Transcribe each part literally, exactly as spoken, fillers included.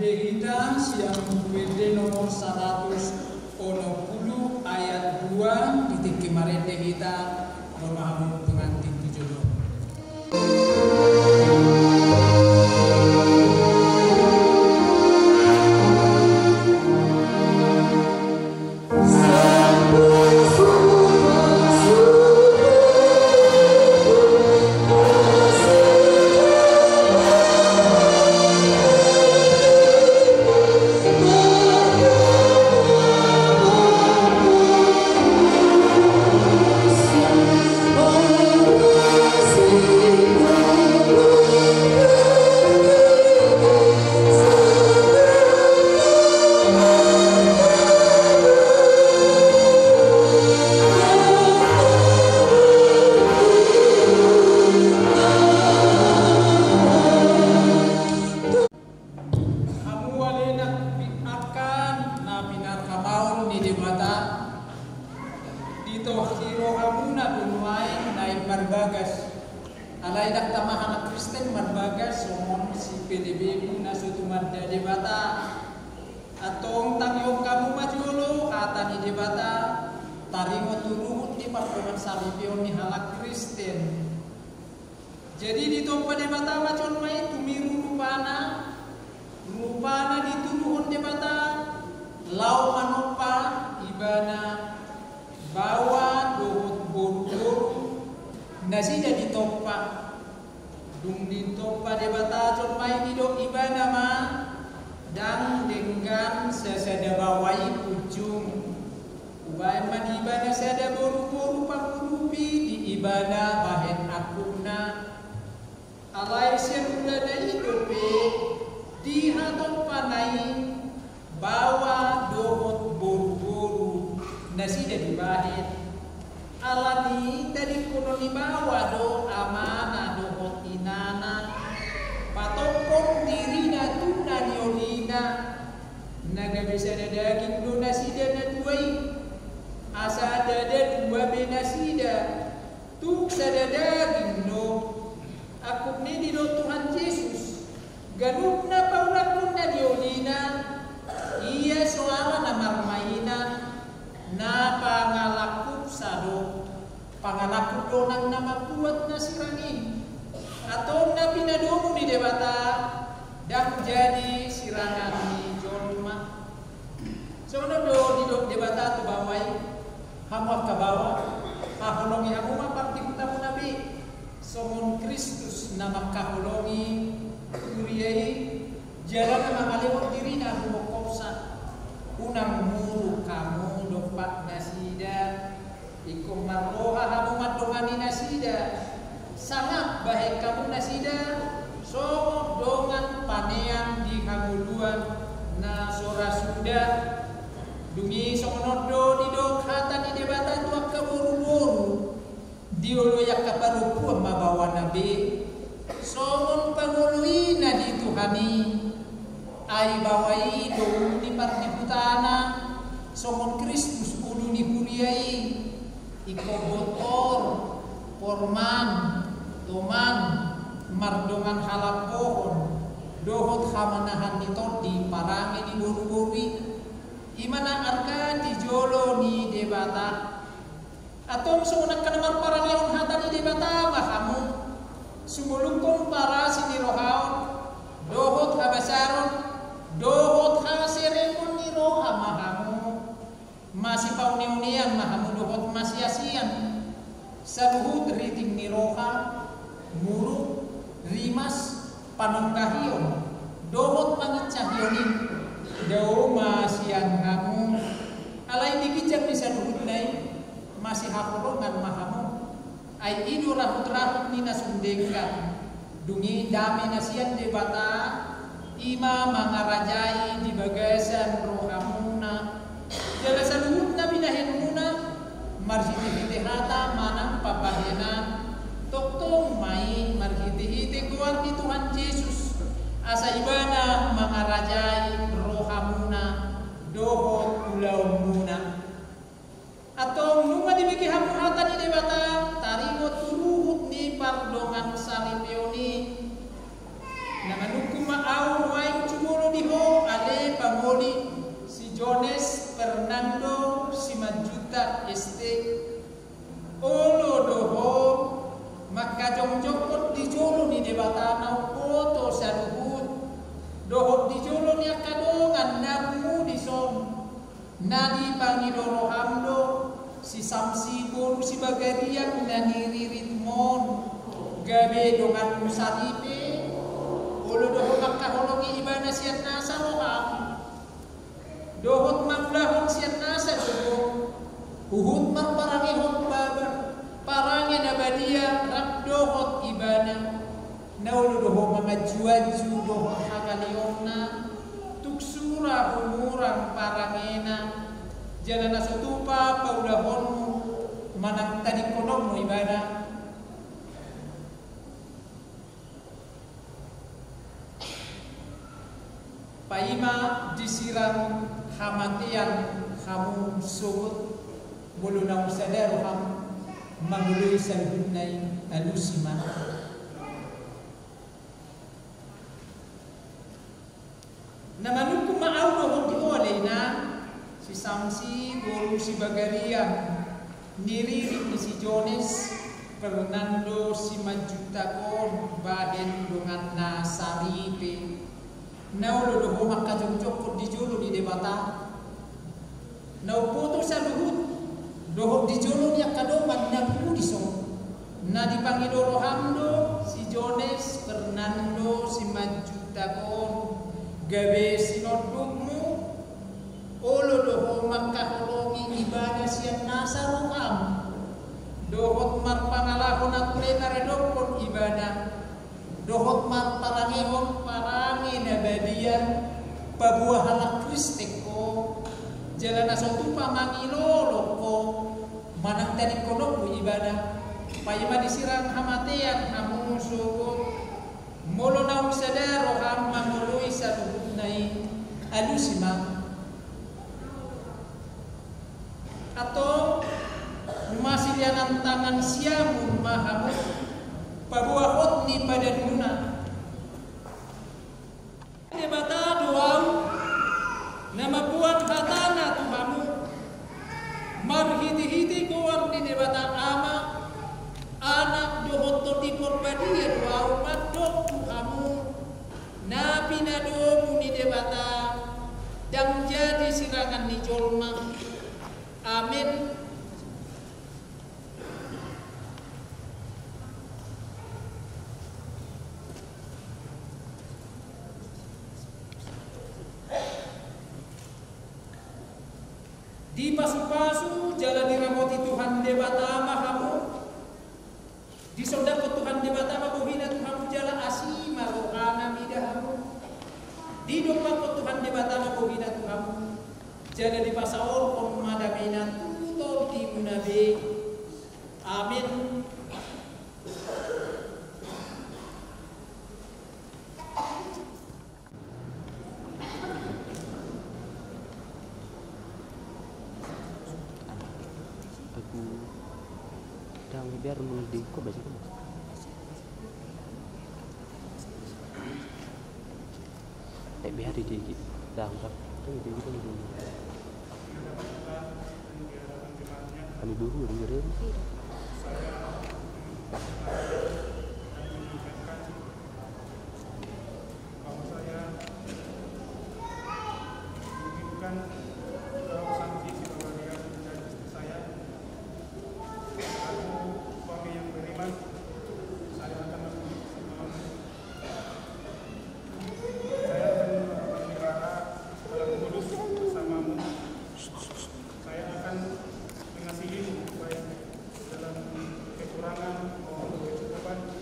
Hita sian Buku Ende nomor saratus onom pulu ayat dua, di tingki marende hita. Ro ma hamu pengantin tu jolo. Hamu ale angka na pinarhamaol ni Debata, ditoksi rohamuna do nuaeng naeng marbagas. Alai ndang tama halak Kristen marbagas songon sipelebebu na so tumanda Debata. Antong tangihon hamu ma jolo hata ni Debata, taringot tu ruhut ni pardongansaripeon ni halak Kristen. Jadi ditompa Debata ma jolma i tumiru rupana, rupana dituruhon Debata, laho manompa ibana baoa dohot boruboru, nasida ditompa. Dung ditompa Debata jolma i, didok ibana ma, ndang denggan sasada baoa i punjung. Hubaen ma di ibana sada boruboru pangurupi di ibana bahen angkupna. Alai sian mulana i dope dihatompana i baoa dohot boruboru nasida dibahen. Alani tadingkonon ni baoa do amana dohot inana, patompon dirina tu na niolina. Na gabe sada daging do nasida na dua i, asa ndada dua be nasida, tung sada daging do. Angkup ni i didok Tuhan Jesus, ganup na paulakon na niolina, ia so ala na marmainan, na pangalangkupsa do. Pangalangkup do nang na mambuat na sirang i. Antong na pinadomu ni Debata ndang jadi sirangan ni jolma. Songon on do didok Debata tu baoa i, hamu angka baoa, haholongi hamu ma pardihutamuna be, songon Kristus na mangkaholongi huria i, jala na mangalehon dirina huboan hosa. Unang muruk hamu dompak nasida. Ingkon marroha hamu mandongani nasida, sangap bahen hamu nasida songon dongan panean di hangoluan na so ra suda. Dung i songon on do didok hata ni Debata tu angka boruboru, dioloi angka parompuan ma baoana be songon pangoloina di Tuhan i. Ai baoa i do ulu ni pardihutana, songon Kristus ulu ni huria i. Ingkon botor, porman, toman, mardongan halambohon dohot hamanahan ni tondi parange di boruboru i. I ma na arga di jolo ni Debata. Antong songon angka na marparangehon hata ni Debata ma hamu, sumolunghon parasi ni roha on, dohot habasaron, dohot haserengon ni roha ma hamu. Masipauneunean ma hamu dohot masiasian. Saluhut riting ni roha, muruk, rimas, panonggahion dohot panginsahion i, dao ma sian hamu. Alai di ginjang ni saluhutna i, masihaholongan ma hamu. Ai i do rahutrahut ni na sun denggan. Dung i dame na sian Debata, i ma mangarajai di bagasan rohamuna. Jala saluhutna binahenmuna, marhitehite hata manang pambahenan, tongtong ma i marhitehite goar ni Tuhan Jesus, asa Ibana mangarajai rohamuna dohot ulaonmuna. Antong nunga dibege hamu hata ni Debata, taringot tu ruhut ni pardongansaripeon i. Na manungkun ma ahu nuaeng jumolo di ho, Debata na umboto saluhut, dohot di jolo ni angka dongan na pungu dison, na dipangido roham do si Samsi boru Sibagariang na niriritmon, gabe donganmu saripe, olo do ho mangkaholongi ibana sian nasa roham. Dohot mangulahon sian nasa do ho, huhut marparangehon Baba, parange na badia rap dohot ibana. Na olo do ho manganju-anju dohot hagaleonna, tung sura humurang parangena, jala na so tupa paulahonmu manang tadingkononmu ibana. Paima disirang hamatean hamu sogot, molo naung sada roham mangoloi saluhutna i, alusi ma. Na manungkun ma ahu dohot di ho ale inang, si Samsi boru Sibagariang, niririt ni si Jones, Fernando Simanjuntak on, bahen donganna saripe. Na olo do ho mangkajongjonghon di jolo ni Debata. Na umboto saluhut, dohot di jolo ni angka dongan na pungu dison, na dipangido roham do si Jones Fernando Simanjuntak on, gabe sinondukmu, olo do ho mangkaholongi ibana sian nasa roham, dohot marpangalaho na ture maradophon ibana, dohot marparangehon parange na badia, paboa halak Kristen ho, jala na so tupa mangilolong ho, manang tadingkononmu ibana. Paima disirang hamatean hamu sogot, molo naung sada roham mangoloi saluhutna i, alusi ma. Antong, masiliangan tangan siamun ma hamu, paboa hot ni padanmuna. Debata do ahu, na mamboan hatana tu hamu, marhitehite goar ni Debata Ama, Anak dohot Tondi Porbadia do ahu mandok tu hamu, na pinadomu ni Debata, ndang jadi sirangan ni jolma. Amen. Dipasupasu jala diramoti Tuhan Debata ma hamu. Disondangkon Tuhan Debata ma bohina tu hamu jala asi ma rohana mida hamu. Didompakkon Tuhan Debata ma bohina tu hamu jala dipasaorhon ma dameNa tu tondimuna be. Amen. Aku dang biar mending kau baca kau. Eh, biar di digi. Dang kau. Dang digi dang digi. Kami dulu dulu dulu. Bahwa saya menginginkan kau Samsi Sibagariang menjadi istri saya. Aku suami yang beriman, saya akan saya akan memelihara dalam kudus bersamamu. Saya akan mengasihimu baik dalam kekurangan maupun kecukupan.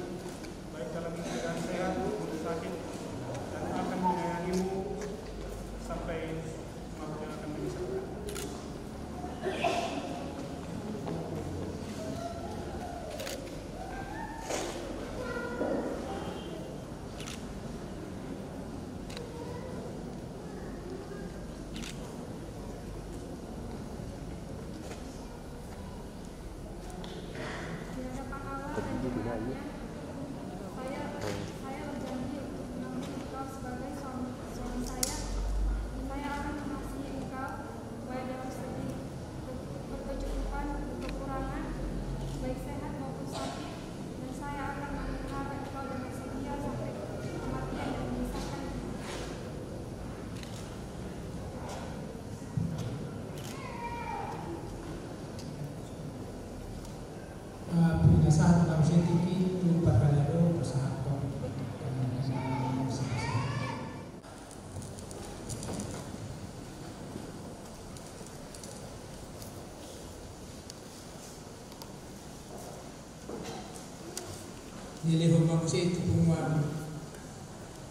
Dilehon ma muse tu punguan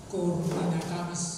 Koor Nina Kamis.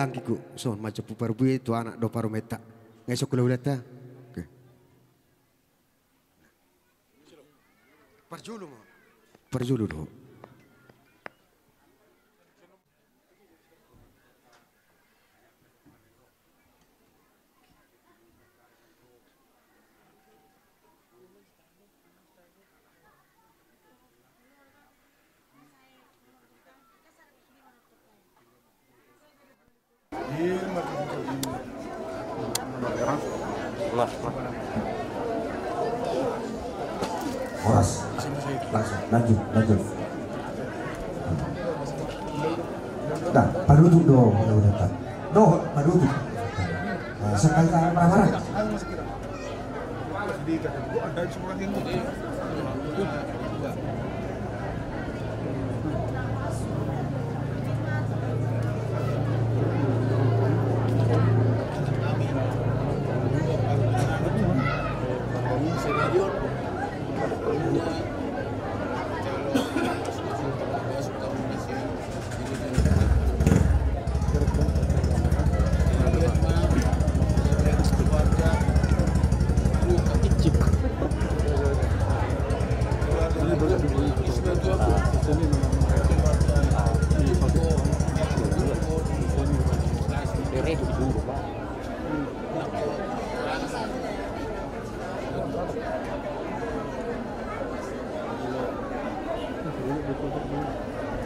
Anggiku, so, mansai parbue tu anak dohot parumaenta. Nga ison hulahulanta. Oke. Parjolo ma. Parjolo do. Horas. Langsung, lanjut, lanjut. Nah, panutup do, udah, udah. Do, panutup. Nah, sekali marah-marah.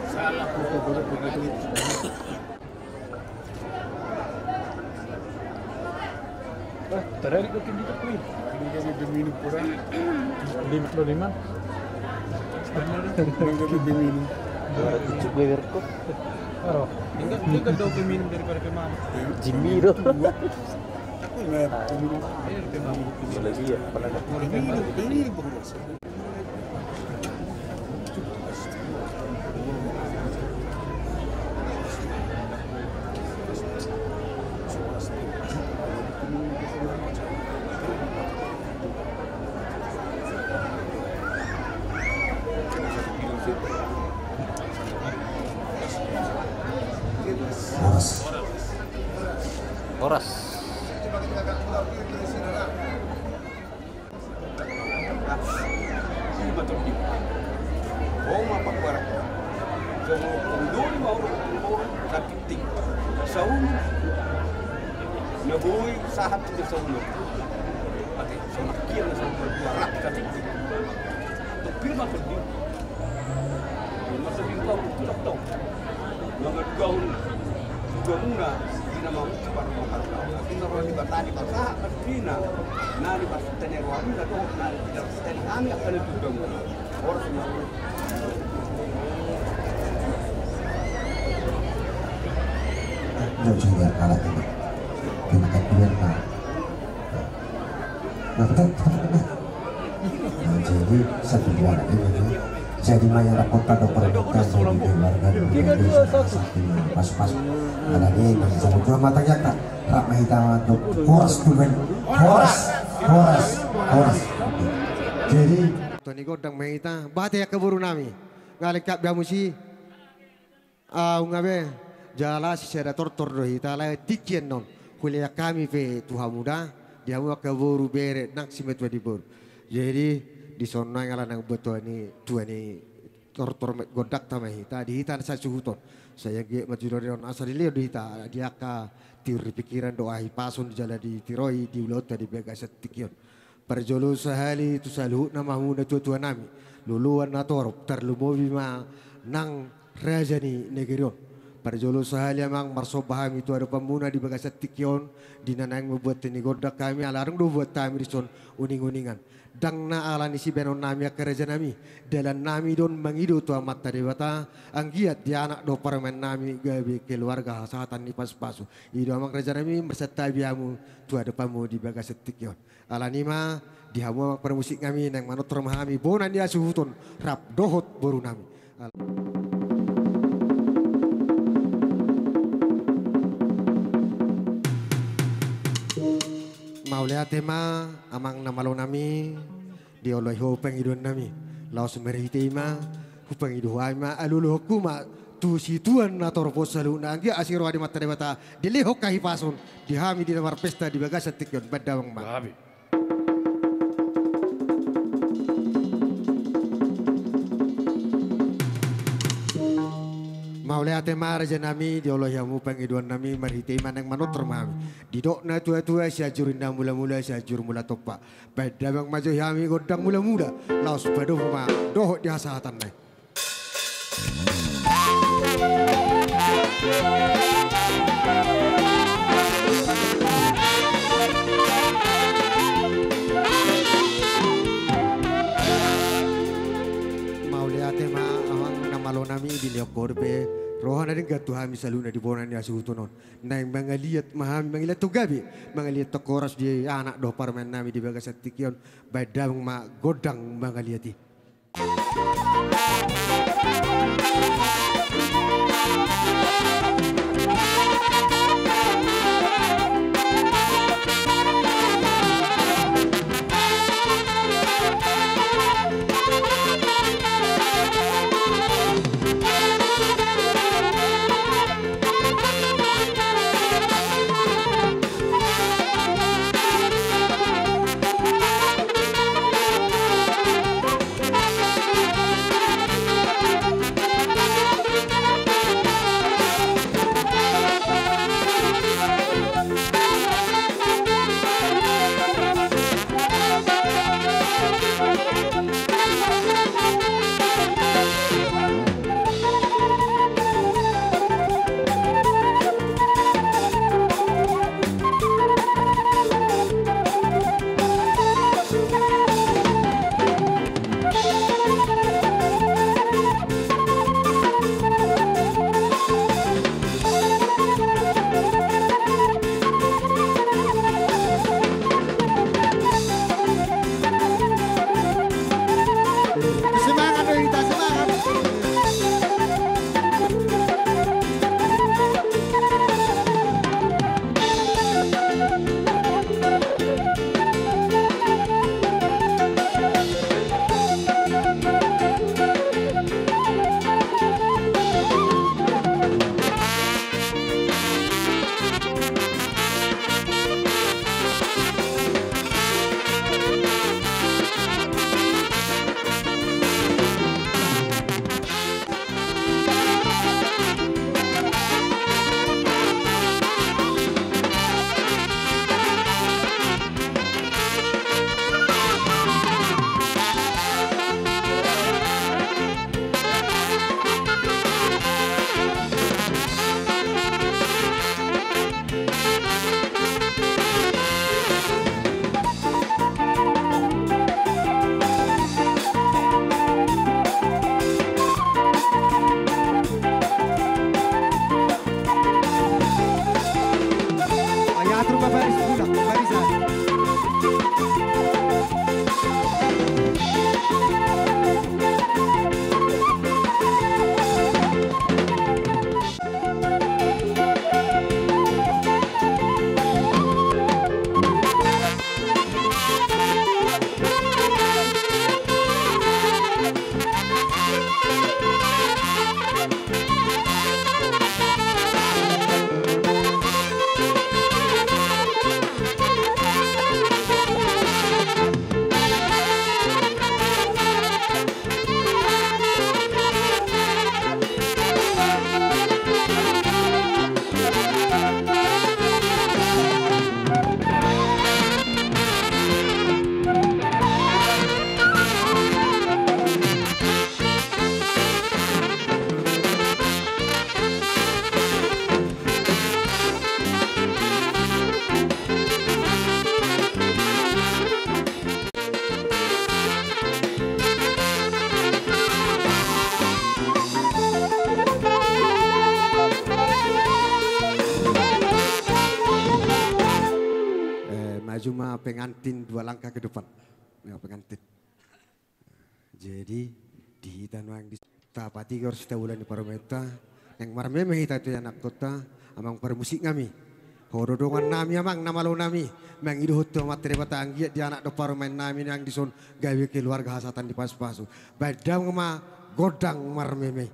Salah. Eh, terakhir kau tinggi tak kui. Ini jadi minum kurang. Lima puluh lima. Minum. Cukup gue berkok. Aro. Enggak, dia kan jauh peminum daripada pemabuk. Jimmy do. Aku nggak peminum. Iya, peminum. Boleh iya, pernah ada. Peminum, peminum. Horas. Horas. Ima tondi. Ho ma pakuara. Songon doli ma olo. Sapiting. Saulu. Na boi sahat tu saulu. Ate, songon kian na saulu. Rap sapiting. Topir ma tondi. Masa bingkau tu laptop. Mangandungahon tugamuna, di na mamuji parmahan. Di na roha ni Debata ni pasahat, di na, na di parsitani rohamuna dohot na di parsitani hami angka na tugamuna. Horas ma. Jauh sudah alat ini. Kena kan biar, nah. Nah, kan, kan, kan. Nah, jadi, satu dua lagi, jadi, jadi, maya rapot pada permintaan dari keluarga, dari keluarga, pas-pas. Nah, ini, nah, sama dua matanya, Kak. Rap ma hita, untuk horas, tuh, kan. Horas, horas, horas. Jadi, Toni godang ma hita, bati ya ke boru nami. Ngalek kak biamusi. Au nga be, jala sisada tortor do hita, alai tingki on, hulean hami pe tu hamu da, di hamu angka boru bere, nang simatua ni boru. Jadi, dison nang ala nang buat tua ni, tua ni tortor ma-, godangta ma hita, di hita na sasuhuton. Sai anggiat ma tu diri on, asa dilehon do hita, di angka tiur ni pikiran dohot hahipason jala ditiroi, di ulaonta di bagasan tingki on. Parjolo sahali tu saluhutna ma hamu natuatua nami, loloan na torop, tarlumobi ma nang raja ni negeri on. Parjolo sahali amang marsomba hami tu adopanmuna di bagasan tingki on, di na naeng mambuat ni gondang hami, ala adong do buat hami dison uninguningan. Ndang na ala ni sibahenon nami angka raja nami, dalan nami do on mangido tu Amanta Debata, anggiat di anak dohot parumaen nami gabe keluarga hasahatan ni pasupasu. I do amang raja nami, marsantabi hamu tu adopanmu di bagasan tingki on. Alani ma, di hamu amang parmusik nami, naeng manortor ma hami bona ni hasuhuton rap dohot boru nami. Al-, mauliate ma amang na malo nami, dioloi ho pangidoan nami. Laos marhite i ma, hupangido hami ma, alualuhonku ma Tu situan na torop on saluhutna, anggiat asi roha ni Amanta Debata dilehon hahipason di hami di na marpesta di bagasan tingki on. Bahen damang ma. Gabe. Mauliate ma raja nami, dioloi hamu pangidoan nami, marhite i ma naeng manortor ma hami. Didok na tua-tua, Sianjur Indah Mula-mula, Sianjur Mula Tompa. Bahen damang ma jo hami gondang mula-mula, laos padomu ma dohot di hasahatan nai. Mauliate ma amang na malo nami, dilehon ho dope roha na denggan tu hami saluhutna di bona ni hasuhuton on. Naeng mangaliat ma hami, mangaliat tu gabe, mangaliat tu horas di anak dohot parumaen nami di bagasan tingki on. Bahen damang ma gondang mangaliat i. Semangat do hita, semangat. Eh, maju ma pengantin dua langkah ke depan. Ya, pengantin. Jadi, di hita nuaeng di, tapatigor sitabula ni parumaenta, naeng marmeme hita tu ianakkonta, amang parmusik nami. Ho do dongan nami, amang na malo nami, mangidohon tu Amanta Debata anggiat di anak dohot parumaen nami nang dison gabe keluarga hasahatan di pasupasu. Bahen damang ma gondang marmeme.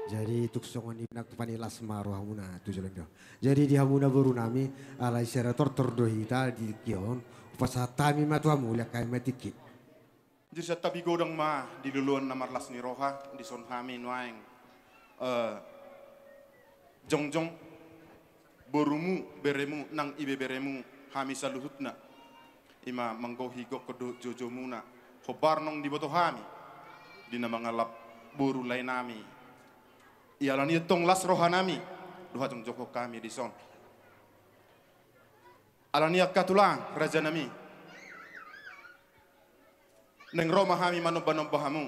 Jadi tung songon i, nang tu panilas ma rohamuna tu joloan on. Jadi di hamuna boru nami, alai sere tortor do hita di tingki on, hupasahat hami ma tu hamu, lean hami ma tingki. Jadi santabi godang ma di loloan na marlas ni roha, dison hami nuaeng, eh, jongjong, borumu, beremu, nang ibeberemu, hami saluhutna. I ma manggohi gokhon dohot jojomuna, hombar naung diboto hami, di na mangalap boru lae nami. Ia alani i tong las roha nami, dohot jongjonghon hami dison. Alani i angka tulang, raja nami. Naeng ro ma hami manombanomba hamu.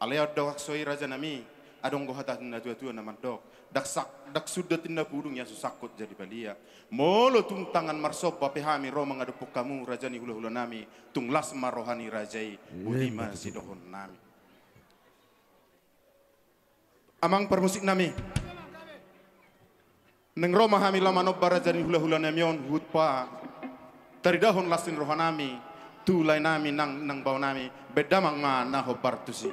Alai ndang so i raja nami, adong do hata ni natuatua na mandok. Ndang sak-, ndang sundat ninna pudung ia so sangkot jadi balian. Molo tung tangan marsomba pe hami ro mangadophon hamu raja ni hulahula nami, tung las ma roha ni raja i, boti ma sidohonon nami. Amang parmusik nami. Naeng ro ma hami laho manomba raja ni hulahula nami on, huhut pataridahon las ni roha nami tu lae nami nang, nang bao nami, baen damang ma na hombar tusi.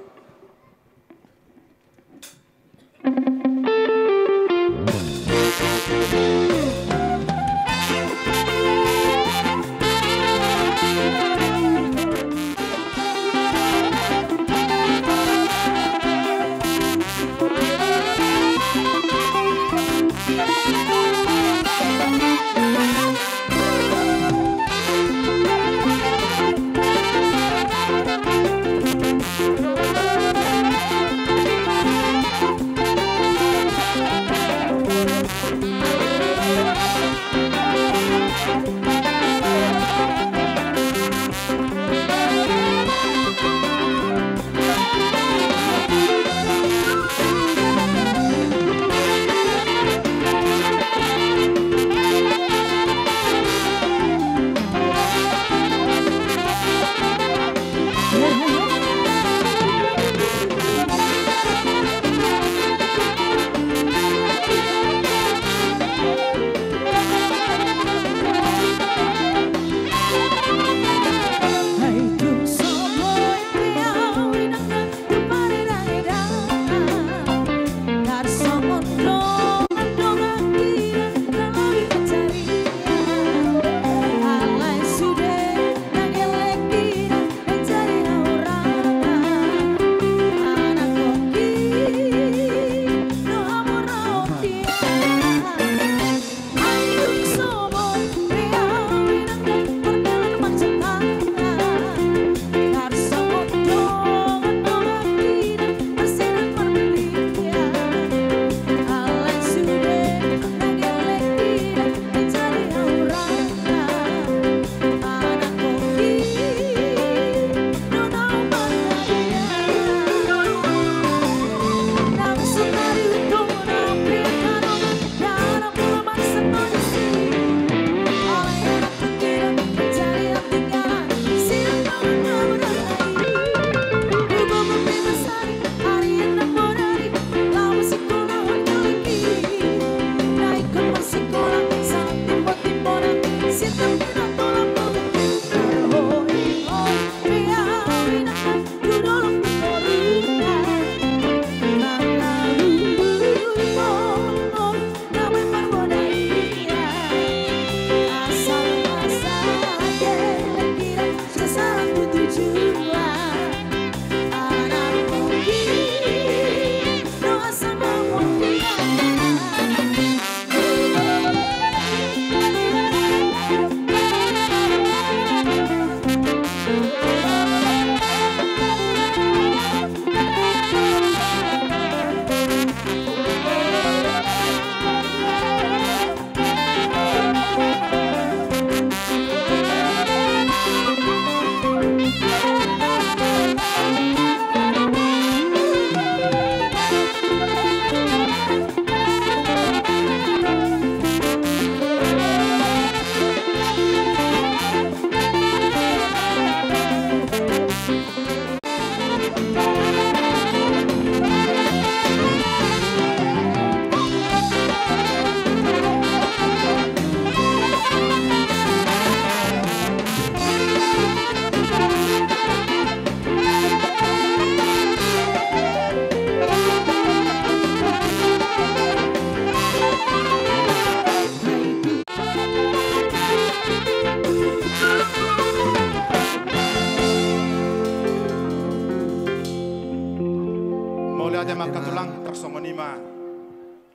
Mauliate ma angka tulang, tarsongon i ma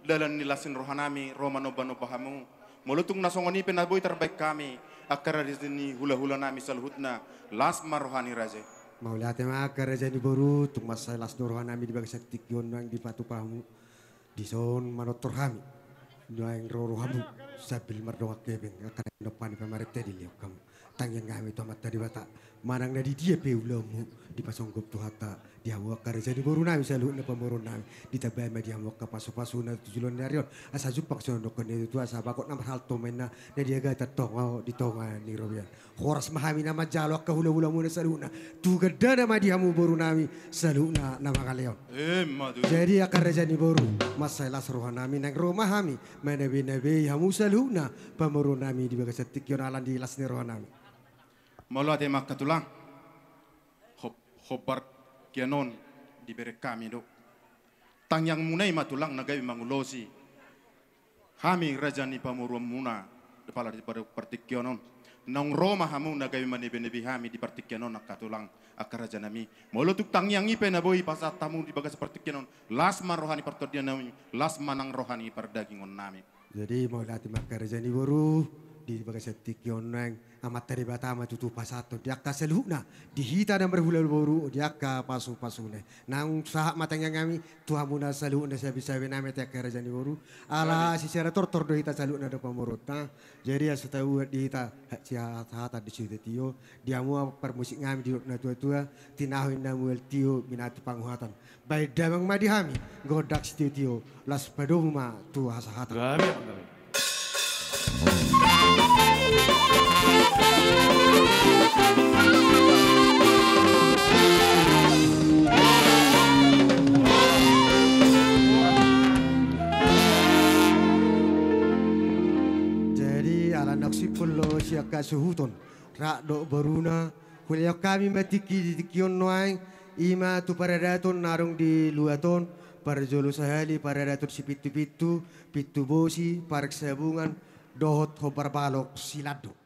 dalan ni las ni rohanami ro manomba-nomba hamu. Molo tung na songon i pe na boi tarbaen hami, angka raja ni hula-hulanami saluhutna, las ma roha ni raja i. Mauliate ma angka raja ni boru, tung mansai las do rohanami di bagasan tingki on naeng dipatupa hamu. Dison manortor hami. Naeng ro rohamu sambil mardongan hepeng, angka na pinompar ni pamarenta dilehon hamu. Tangiang hami tu Amanta Debata, manang na di dia pe ulaonmu, dipasonggop Tuhanta di hamu angka raja ni borunami saluhutna pamoruonnami. Ditambai ma di hamu angka pasu-pasuna tu joloan ni ari on, asa jumpang songon nidok ni natuatua, asa bagot na marhalto ma inna na di agatan tonga di tonga ni robean. Horas ma hami na manjalo angka hula-hulamuna saluhutna. Tu gandana ma di hamu borunami saluhutna na mangaleon. Emma tutu. Jadi angka raja ni boru, mansai las rohanami, naeng ro ma hami manabe-nabei hamu saluhutna pamoruonnami di bagasan tingki on ala ni las ni rohanami. Mauliate ma angka tulang. Hop-, hombar kian on dibereng hami do. Tangiangmuna i ma tulang na gabe mangulosi hami raja ni pamoruonmuna, apala di par-, partingkian on. Naung ro ma hamu na gabe manebe-nebe hami di partingkian on angka tulang, angka rajanami. Molo tung tangiang i pe na boi pasahat hamu di bagasan partingkian on, las ma roha ni partondionnami, las ma nang roha ni pardagingonnami. Jadi mauliate ma angka raja ni boru, di bagasan tingki on naeng Amanta Debata ma tutu pasahathon di angka saluhutna, di hita na marhula boru, di angka pasu-pasuna. Naung sahat ma tangiangnami tu hamuna saluhutna siabe-siabenami, ate angka raja ni boru. Ala sisada tortor do hita saluhutna dohot pamoruonta. Jadi asa tauat di hita ha-, sihata-hata di sitio-tio, di hamu parmusiknami didok natuatua, tinahu inna mual tio, minatu panguhatan. Baen damang ma di hami gondang sitio-tio, laos padomu ma tu hasahatan. Gabe, gabe. Jadi ala naung simpul do sian hasuhuton, rap dohot boruna, hulehon hami ma tingki di tingki on nuaeng, i ma tu paradaton na adong di luat on, parjolo sahali paradaton sipintu-pintu, pintu bosi, pareksabungan, dohot hombar balok silando.